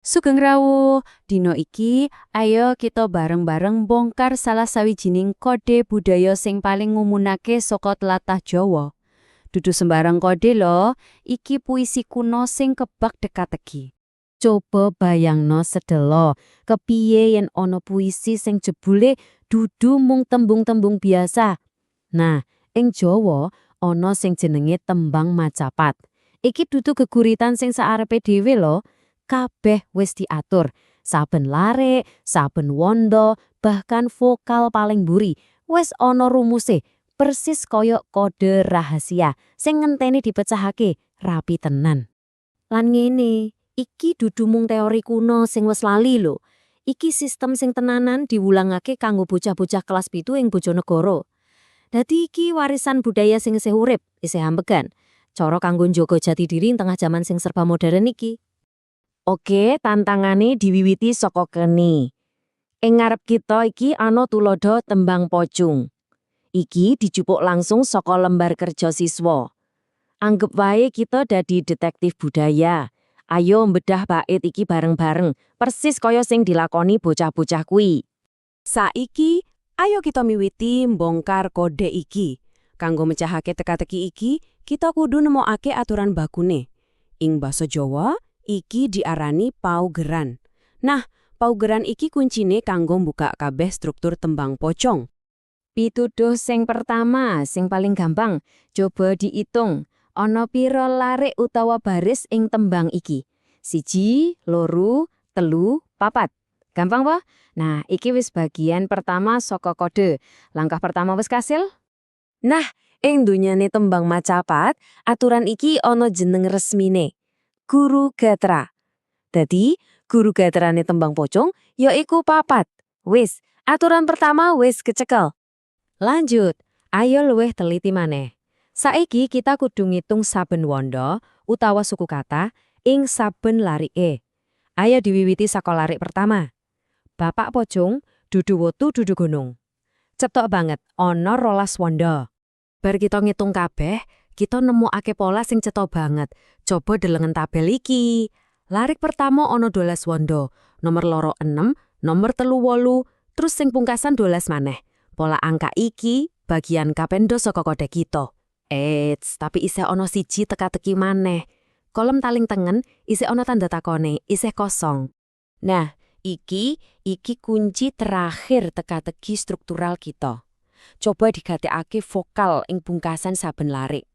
Sugeng rawuh, dino iki ayo kita bareng-bareng bongkar salah sawijining kode budaya sing paling ngumunake saka tlatah Jawa. Dudu sembarang kode lho, iki puisi kuno sing kebak teka-teki. Coba bayangno sedelo, kepiye yen ana puisi sing jebule dudu mung tembung-tembung biasa. Nah, ing Jawa ana sing jenenge tembang macapat. Iki dudu geguritan sing saarepe dhewe lho. Kabeh wis diatur. Saben larik, saben wondo, bahkan vokal paling mburi wis ana rumuse, persis kaya kode rahasia sing ngenteni dipecahake, rapi tenan. Lan ngene, iki dudu mung teori kuno sing wis lali lho. Iki sistem sing tenanan diwulangake kanggo bocah-bocah kelas 7 ing Bojonegoro. Dadi iki warisan budaya sing isih urip, isih ambegan. Cara kanggo njaga jati diri ing tengah jaman sing serba modern iki. Oke, tantangane diwiwiti saka kene. Ing ngarep kita iki ana tuladha tembang pocung. Iki dijupuk langsung saka lembar kerja siswa. Anggep wae kita dadi detektif budaya. Ayo mbedah bait iki bareng-bareng, persis kaya sing dilakoni bocah-bocah kuwi. Saiki, ayo kita miwiti mbongkar kode iki. Kanggo mecahake teka-teki iki, kita kudu nemokake aturan bakune. Ing basa Jawa, iki diarani paugeran. Nah, paugeran iki kuncine kanggo mbuka kabeh struktur tembang pocong. Pituduh sing pertama, sing paling gampang, coba diitung. Ana pira larik utawa baris ing tembang iki? 1, 2, 3, 4. Gampang po? Nah, iki wis bagian pertama saka kode. Langkah pertama wis kasil? Nah, ing dunyane tembang macapat, aturan iki ana jeneng resmine. Guru Gatra. Dadi, guru gatrane tembang pocong yaiku 4. Wis, aturan pertama wis kecekel. Lanjut, ayo luwih teliti maneh. Saiki kita kudu ngitung saben wondo utawa suku kata ing saben larike. Ayo diwiwiti saka larik pertama. Bapak pocung, dudu wotu dudu gunung. Cetha banget, ana 12 wondo. Bar kita ngitung kabeh, kita nemokake pola sing cetha banget. Coba delengen tabel iki. Larik pertama ana 12 wondo, nomor 2 6, nomor 3 8, terus sing pungkasan 12 maneh. Pola angka iki bagian kapendo saka kode kita. Eits, tapi isih ana siji teka-teki maneh. Kolom paling tengen isih ana tanda takone, isih kosong. Nah, iki kunci terakhir teka-teki struktural kita. Coba digatekake vokal ing pungkasan saben larik.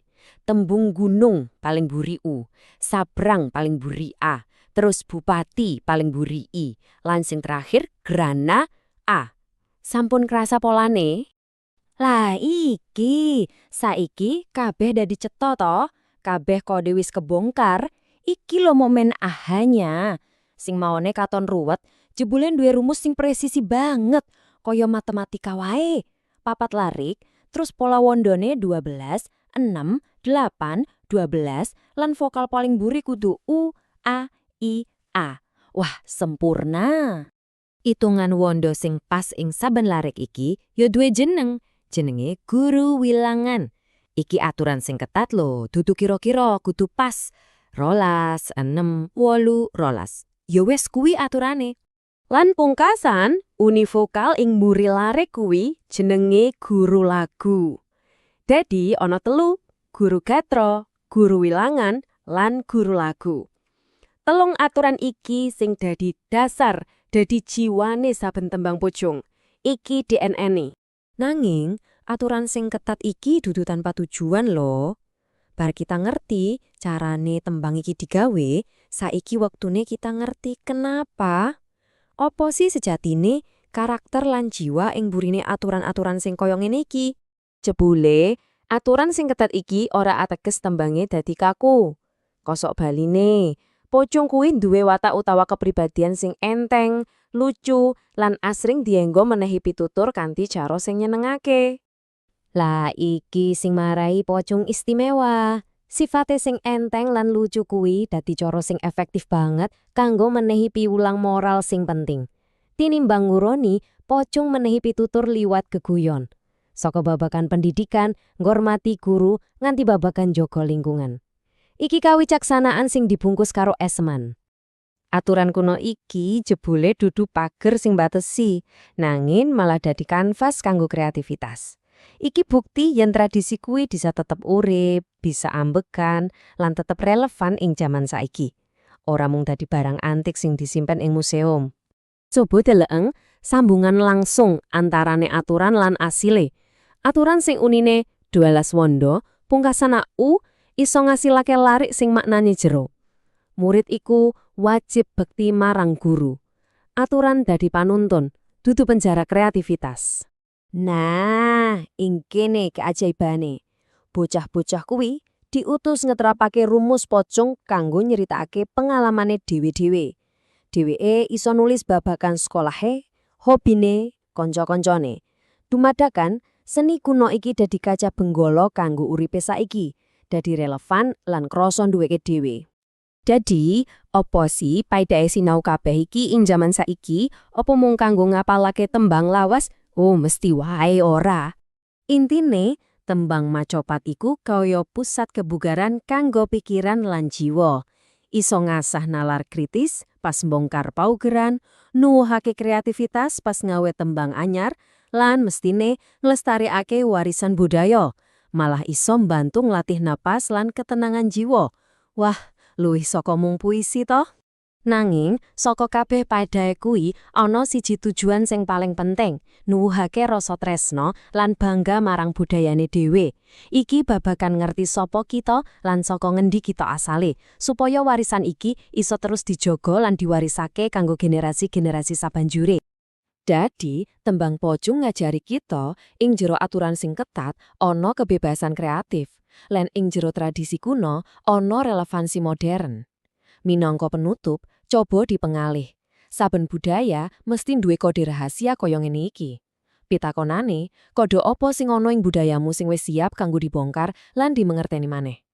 Tembung gunung paling buri U, sabrang paling buri A, terus bupati paling buri I, lan sing terakhir grana A. Sampun kerasa polane? Lah iki, saiki kabeh dadi cetha to, kabeh kode wis kebongkar. Iki lo momen ahanya. Sing maone katon ruwet, jebule duwe rumus sing presisi banget, kaya matematika wae. 4 larik, terus pola wondone 12, 6, 8, 12, lan vokal paling buri kudu U, A, I, A. Wah, sempurna. Hitungan wondo sing pas ing saben larik iki ya duwe jeneng, jenenge guru wilangan. Iki aturan sing ketat lho, dudu kira-kira, kudu pas. 12, 6, 8, 12. Ya wis kuwi aturane. Lan pungkasan, uni vokal ing mburi larik kuwi jenenge guru lagu. Dadi ana telu, guru gatra, guru wilangan, lan guru lagu. Telung aturan iki sing dadi dasar, dadi jiwane saben tembang pocung. Iki DNA-ne. Nanging, aturan sing ketat iki dudu tanpa tujuan lho. Bar kita ngerti carane tembang iki digawe, saiki wektune kita ngerti kenapa. Opo sih sejatine karakter lan jiwa ing burine aturan-aturan sing kaya ngene iki? Jebule, aturan sing ketat iki ora ateges tembange dadi kaku. Kosok baline, pocung kuwi duwe watak utawa kepribadian sing enteng, lucu, lan asring dienggo menehi pitutur kanthi cara sing nyenengake. Lah iki sing marai pocung istimewa. Sifate sing enteng lan lucu kuwi dadi cara sing efektif banget kanggo menehi piwulang moral sing penting. Tinimbang nguroni, pocung menehi pitutur liwat geguyon. Saka babagan pendidikan, ngormati guru, nganti babagan jaga lingkungan. Iki kawicaksanaan sing dibungkus karo eseman. Aturan kuno iki jebule dudu pager sing batesi, nanging malah dadi kanvas kanggo kreativitas. Iki bukti yen tradisi kuwi bisa tetep urip, bisa ambegan, lan tetep relevan ing jaman saiki. Ora mung dadi barang antik sing disimpen ing museum. Coba deleng sambungan langsung antarane aturan lan asile. Aturan sing unine 12 wondo, pungkasan u iso ngasilake larik sing maknane jero. Murid iku wajib bekti marang guru. Aturan dadi panuntun, dudu penjara kreativitas. Nah, ing kene keajaibane. Bocah-bocah kuwi diutus ngeterapake rumus pocung kanggo nyeritakake pengalamane dhewe-dhewe. Dheweke iso nulis babagan sekolahe, hobine, kanca-kancane. Dumadakan, seni kuno iki dadi kaca benggala kanggo uripe saiki, dadi relevan lan krasa duweke dhewe. Dadi, opo sih paedahe sinau kabeh iki ing jaman saiki? Opo mung kanggo ngapalake tembang lawas? Oh, mesti wae ora. Intine, tembang macopat iku kaya pusat kebugaran kanggo pikiran lan jiwa. Iso ngasah nalar kritis pas mbongkar paugeran, nuwuhake kreativitas pas ngawe tembang anyar, lan mestine nglestarekake warisan budaya. Malah iso mbantu nglatih napas lan ketenangan jiwa. Wah, luwih saka mung puisi toh? Nanging, saka kabeh paedahe kuwi ana siji tujuan sing paling penting, nuwuhake rasa tresno lan bangga marang budayane dhewe. Iki babagan ngerti sapa kita lan saka ngendi kita asale, supaya warisan iki iso terus dijaga lan diwarisake kanggo generasi-generasi sabanjure. Dadi, tembang pocung ngajari kita ing jero aturan sing ketat ana kebebasan kreatif, lan ing jero tradisi kuno ana relevansi modern. Minangka penutup, coba dipengalih. Saben budaya mesti duwe kode rahasia kaya ngene iki. Pitakonane, kode apa sing ana ing budayamu sing wis siap kanggo dibongkar lan dimengerteni maneh?